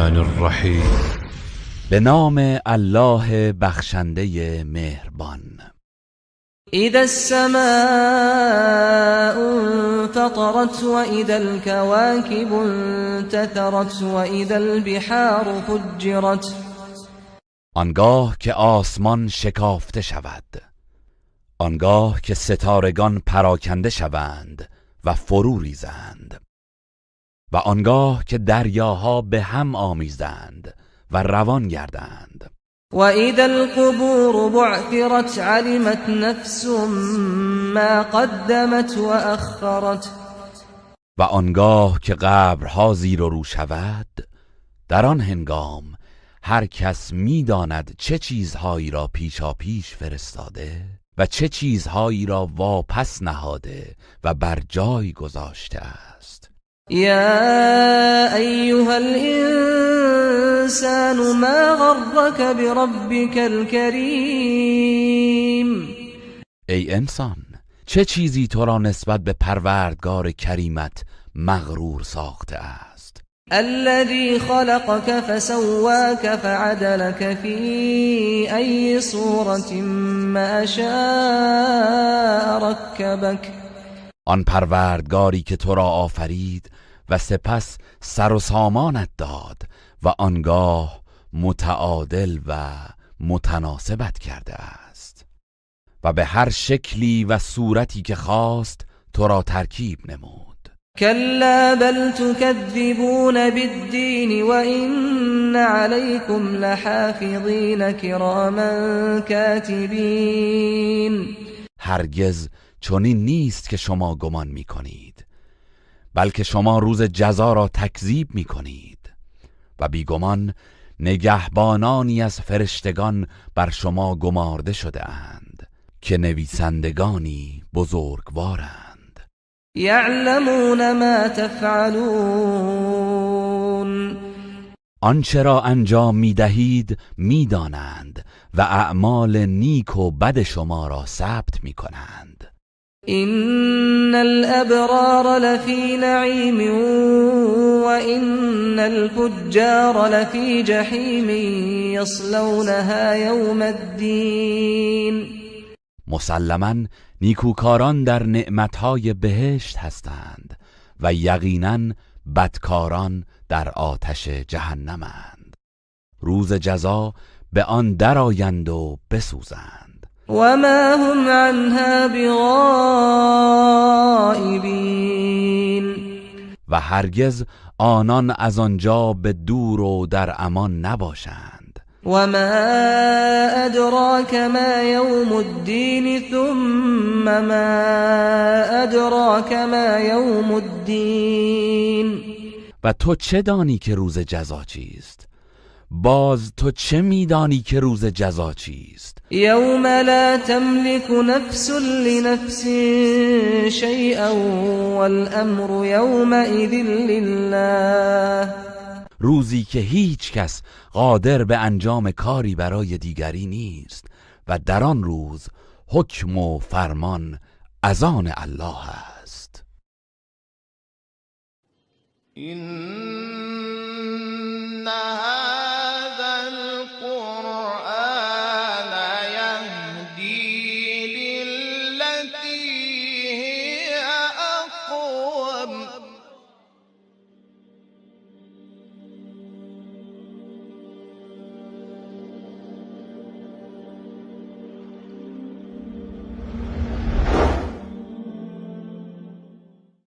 الرحمن الرحیم. به نام الله بخشنده مهربان. اذا السماء انفطرت واذا الكواكب انتثرت واذا البحار فجرت. آنگاه که آسمان شکافته شود، آنگاه که ستارگان پراکنده شوند و فرو ریزند، و آنگاه که دریاها به هم آمیزند و روان گردند. و اذا القبور بعثرت علمت نفس ما قدمت و اخرت. و آنگاه که قبرها زیر و رو شود، در آن هنگام هر کس میداند چه چیزهایی را پیشا پیش فرستاده و چه چیزهایی را واپس نهاده و بر جای گذاشته است. یا ایها الانسان ما غرک بربک الکریم. ای انسان، چه چیزی تو را نسبت به پروردگار کریمت مغرور ساخته است؟ الذي خلقك فسواك فعدلك في أي صورة ما شاء ركبك. آن پروردگاری که تو را آفرید و سپس سر و سامانت داد و آنگاه متعادل و متناسبت کرده است و به هر شکلی و صورتی که خواست تو را ترکیب نمود. كلا بل تكذبون بالدين وإن عليكم لحافظين كراما كاتبين. هرگز چنین نیست که شما گمان میکنید، بلکه شما روز جزا را تکذیب میکنید و بیگمان نگهبانانی از فرشتگان بر شما گمارده شده اند که نویسندگانی بزرگوارند. یعلمون ما تفعلون. آنچه را انجام میدهید میدانند و اعمال نیک و بد شما را ثبت میکنند. ان الابرار لفی نعیم و ان الفجار لفی جحیم یصلونها یوم الدین. مسلما نیکوکاران در نعمتهای بهشت هستند و یقینا بدکاران در آتش جهنمند. روز جزا به آن درآیند و بسوزند. و ما هم عنها بغائبین. و هرگز آنان از آنجا به دور و در امان نباشند. و ما ادراک ما یوم الدین ثم ما ادراک ما یوم الدین. و تو چه دانی که روز جزا چیست؟ باز تو چه میدانی که روز جزا چیست؟ یوم لا تملك نفس لنفس شیئا والامر یومئذ لله. روزی که هیچ کس قادر به انجام کاری برای دیگری نیست و در آن روز حکم و فرمان از آن الله است. إن